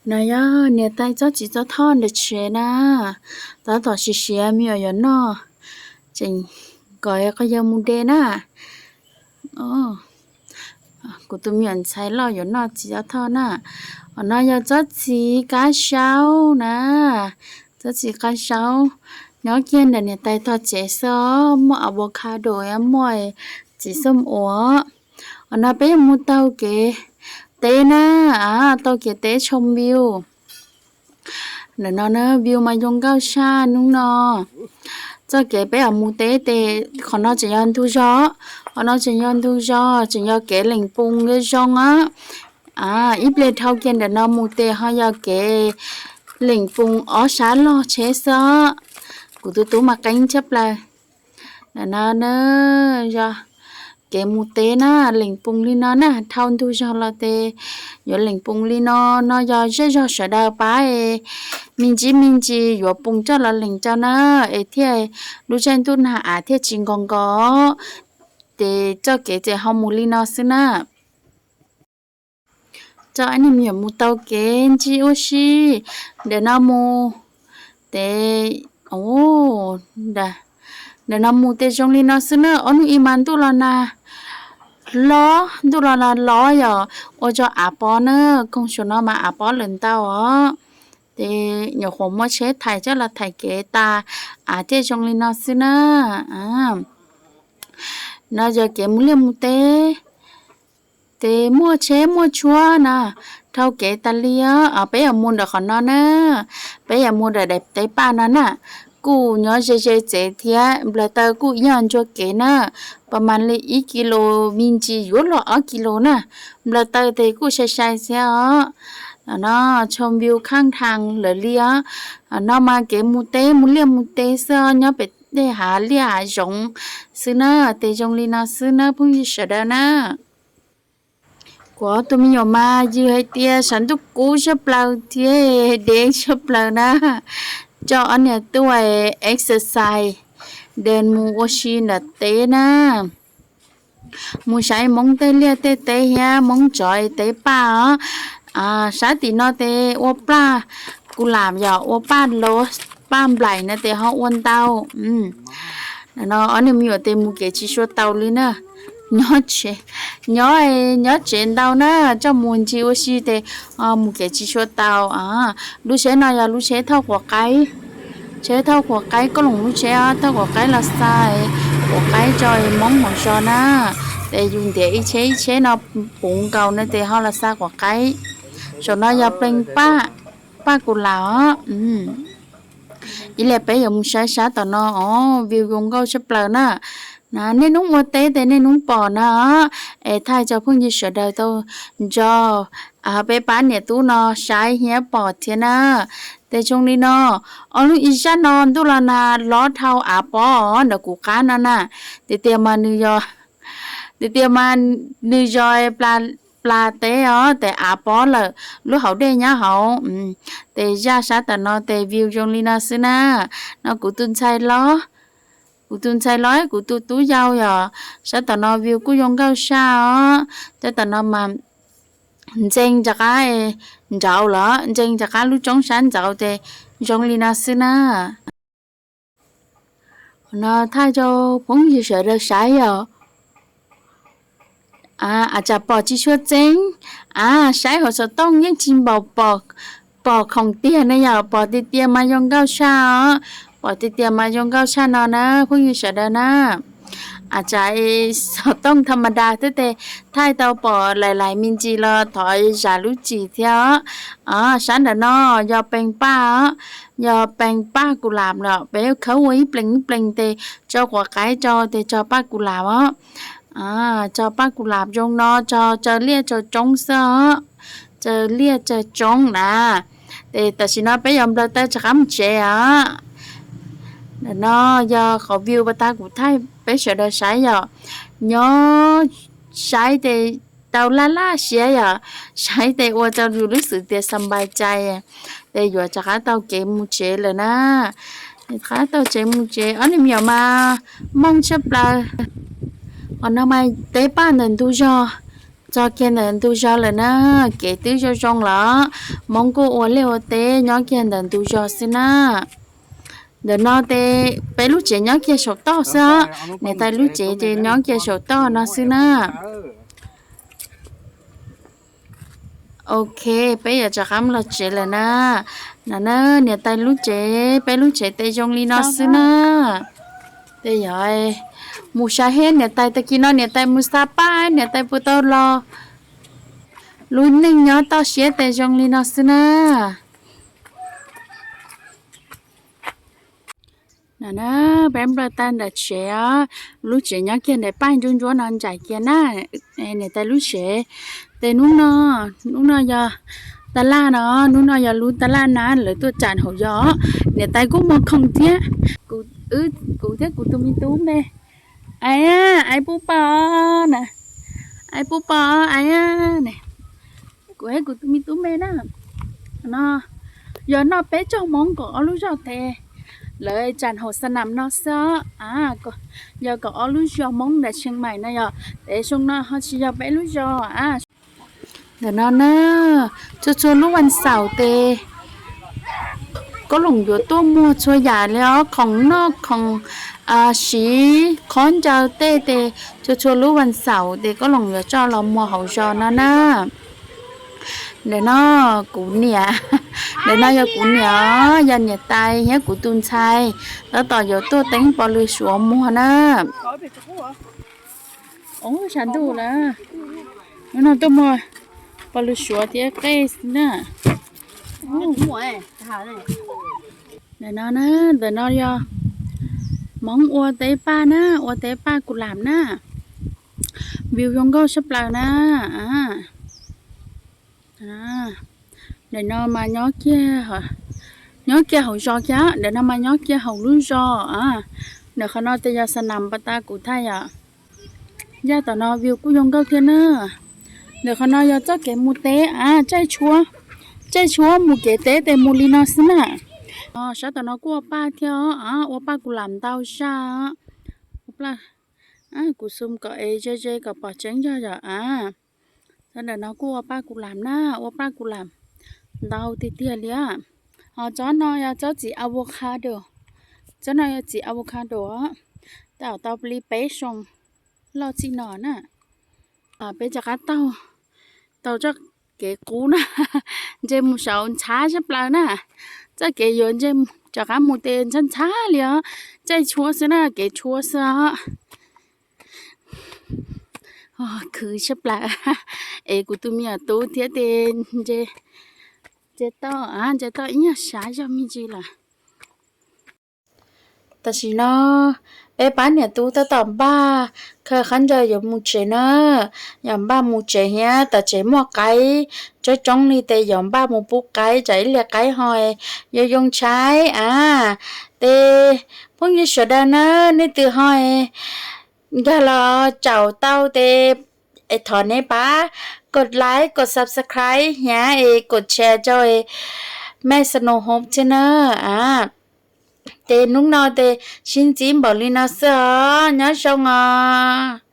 No yog niam tais txob txiv txob thoj ntawm tsev na, tab tom siav siav me nyuam yuav noj, tseem kom qhov yawg mus de na. Kuv tus me nyuam ntxhais loj yuav noj txiv txob thoj na. Qhov no yog txob txiv kab saub na, txob txiv kab saub. Nyob kiag ntawm niam tais tog tsev xwb, muaj avocado, muaj txiv xom ua. Qhov no peb yuav mus taug kev teb na, taug kev teb tshooj view. Ntawm no na view mas zoo nkauj tshaj hnub no. Txoj kev peb yuav mus teb tes qhov no tseem yog ntug zog, qhov no tseem yog ntug zog, tseem yog kev leem poo zoo a. Ib pliag dhau kiag ntawm no mus tes ho yog kev leem poo ob sab log tsheb xwb. Kuv tus tub mas qeeb tshaj plaws. Ntawm no na yog kev mus teb na, leem poo li no na, dhau ntug zog los tes yuav leem poo li no. No yog zej zog sawv daws pab es me ntsis me ntsis yuav poo coj los leem rau na, es thiaj lub caij ntuj nag av thiaj tsis nkos nkos, ces txoj kev ces ho mus li no xwb na. Coj ob niag me nyuam mus taug kev ncig ua si ntawm no mus, tes ntawm no mus tes zoo li no xwb na. Ob hnub ib mas ntuj los nag hlob, ntuj los nag hlob yog ua rau av pob na, koog saum no mas av pob lawm ntau os. Ces nyuam qhuav muaj tsheb thaiv coj los thaiv kev tas, av thiaj zoo li no xwb na. No yog kev mus liaj mus teb, ces muaj tsheb muaj tshuab na, dhau kev tas li os. Peb yuav mus ntawm qhov no na, peb yuav mus ntawm daim teb paj no na. Kuj nyob ze ze tsev thiab, nplaws taw kuj ib yam ntsuag kev na, pas mas li ib kis lus me ntsis yuav luag ob kis lus na. Nplaws taw tes kuj sai sai thiab os. No tshooj view khaaj dhas lawm li os. No mas kev mus teb, mus liaj mus teb xwb os, nyob pem tej hav liaj hav zoov xwb na, tes zoo li no xwb na phooj ywg sawv daws na. Kuv ob tug me nyuam mas yws hais tias sab ntuj kub tshaj plaws thiab dev tshaj plaws na. Coj ob niag tuaj exercise, de mus ua si ntawm teb na. Mus saib Hmoob tej liaj tej teb thiab Hmoob tsov teb paj os. Sab tim no tes ua paj kulas yog ua paj los, paj nplaim no tes ho ua ntau. No ob niag me nyuam tes mus kev tsis sua tau li na. Nyob tsev, nyob, nyob tsev ntau na, coj mus ncig ua si tes mus kev tsis sua tau. Lub tsheb no yog lub tsheb thauj quav qaib, tsheb thauj quav qaib, koj loos lub tsheb thauj quav qaib los xa quav qaib tso Hmoob hauv zos na. Ces yus ntiav ib tsheb ib tsheb no puv nkaus no ces ho los xa quav qaib. Saum no yog pleeg paj, paj kulas os. Ib li peb yuav mus saib sab tom no os, view zoo nkauj tshaj plaws na. Nej hnub ua teb tes nej hnub pom na. Es thaij rau phooj ywg sawv daws tau nco, peb pab niam tub no saib thiab pom thiab na. Tes zoo li no, ob lub ib zaj no ntuj los nag hlob dhau av pob os, ntawm kuv qab no na. Tiag tiag mas nws yog, tiag tiag mas nws yog plas teb os, tes av pob lawm, lub hauv dej nyob hauv. Tes zaj sab tom no tes view zoo li no xwb na. No kuv tus ntxhais los, kuv tus ntxhais los kuv tus tub yau yog, sab tom no view kuj zoo nkauj saj os. Sab tom no mas ntxeev rov qab ntsauv los, ntxeev rov qab lub roob sab ntsauv tes zoo li no xwb na. No thaij rau phooj ywg sawv daws saib yom. Aw, tsam pom tsis tshua txeeb, aw, saib hauv xov tooj yeej tsis npaum pom khoom tiag ne yom, pom tiag tiag mas zoo nkauj saj os, pom tiag tiag mas zoo nkauj saj no na phooj ywg sawv daws na. Aw, tsam xov tooj tham ma das thiab tes thaij tau pom lais lais me ntsis los thov zam lub txim thiab os. Aw, sab ntawm no yog pees paj os, yog pees paj kulas los peb khawb ua ib plees ib plees tes tso quav qaib rau tes tso paj kulas os. Tso paj kulas zoo no tso tsaws liaj tsaws tsoob xwb os, tsaws liaj tsaws tsoob na. Tes tam sim no peb yuav nplaws taw rov qab mus tsev os. Ntawm no yog qhov view pas tas kuv thaij peb sawv daws saib yom. Nyob saib tes tau laj laj siab yom, saib tes ua rau yus lub xwm tias xa npais cai, tes yuav rov qab tau kev mus tsev lawm na. Rov qab tau tsev mus tsev, ob niag me nyuam mas mooj tshaj plaws. Qhov no mas teb paj ntawm ntug zog, Txog kiag ntawm ntug zos lawm na, kev twb zoo zoo lawm, Hmoob kuj ua liaj ua teb nyob kiag ntawm ntug zos xwb na. Ntawm no ces peb lub tsev nyob kiag saum toj xwb os, niam tais lub tsev ces nyob kiag saum toj no xwb na. Ok, peb yuav rov qab los tsev lawm na. No na, niam tais lub tsev, peb lub tsev tes zoo li no xwb na. Tes yog mus saib seb niam tais tag kis no niam tais mus xa paj, niam tais puas tau los. Lub neej nyob toj siab tes zoo li no xwb na. No na, peb npaj tag ntawm tsev os, lub tsev nyob kiag ntawm paj ntsuab ntsuab no ntsais kiag na. Niam tais lub tsev, tes hnub no, hnub no yog tas laj no, hnub no yog lub tas laj na, lawv tuaj tsam hauv zos. Niam tais kuj muag khoom thiab, kuv thiab kuv tus me tub me. Ais, ais pub pom na, ais pub pom ais ne. Kuv thiab kuv tus me tub me na, no yog noj peb caug Hmoob kaum ob lub zos tes, lawv tsam hauv xa nam no xwb os. Yog kaum ob lub zos Hmoob ntawm Tsheej Maim no yog, tes xyoo no ho tsis yog peb lub zos a. Ntawm no na, txhua txhua lub vas xaum tes Koob Loom yuav tuaj muag txhua yam li os, khoom noj khoom siv, qhov ncaws tej tes txhua txhua lub vas xaum tes Koob Loom yuav coj los muag hauv zos no na. Ntawm no kuv niam, ntawm no yog kuv niam os, yog niam tais thiab kuv tus ntxhais tab tom yuav tuaj teeb pov lws suav muag na. Ub, tshav ntuj lawm, hnub no tuaj muag pov lws suav thiab qej xwb na. Ntawm no na, ntawm no yog Hmoob ua teb paj na, ua teb paj kuv lam na. View zoo nkauj sab plaws na. Ntawm no mas nyob kiag, nyob kiag hauv zos kiag, ntawm no mas nyob kiag hauv lub zos a. Ntawm qhov no tes yog xa nam pas tas kuv thaj yom. Yaj tom no view kuj zoo nkauj thiab na. Ntawm qhov no yog txoj kev mus teb a, tsaij tshuab, tsaij tshuab mus kev teb tes mus li no xwb na. Sab tom no kuj ua paj thiab os, ua paj kuv lam ntau zaj. Kuv zoom kom es ze ze kom pom tseeb zog yom a. Tsob ntawm no kuj ua paj kuv lam na, ua paj kuv lam ntau tiag tiag li. Ho tsob no yog tsob txiv avocado, tsob no yog txiv avocado, tau tau li peb xyoo loj txij no na. Peb rov qab taug, taug txoj kev qub na, ntshe mus saud ntxhab sab plaws na. Txoj kev yuav ntshe rov qab mus tes ntxhab ntxhab li os, tsaij tshuab xwb na, kev tshuab xwb os. Khwv sab plaws, es kuv tus me nyuam tub thiab tes ntshe toj, ntshe toj ib nyuag sav zog me ntsis lawm. Tam sim no peb pab niam tub tab tom npaj khaws qhov ncauj yuav mus tsev na, yog npaj mus tsev thiab tom tsev muaj qaib tsob tsoob li tes yuav npaj mus pub qaib tsam ib pliag qaib ho yuav yoo tshaib a. Tes phooj ywg sawv daws na, nej twg ho nkag los caum tau tes thov nej pab kos like, kos subscribe thiab es kos share rau Maiv Snow Hope thiab na. Tes hnub no tes sib ntsib npaum li no xwb os, nyob zoo os.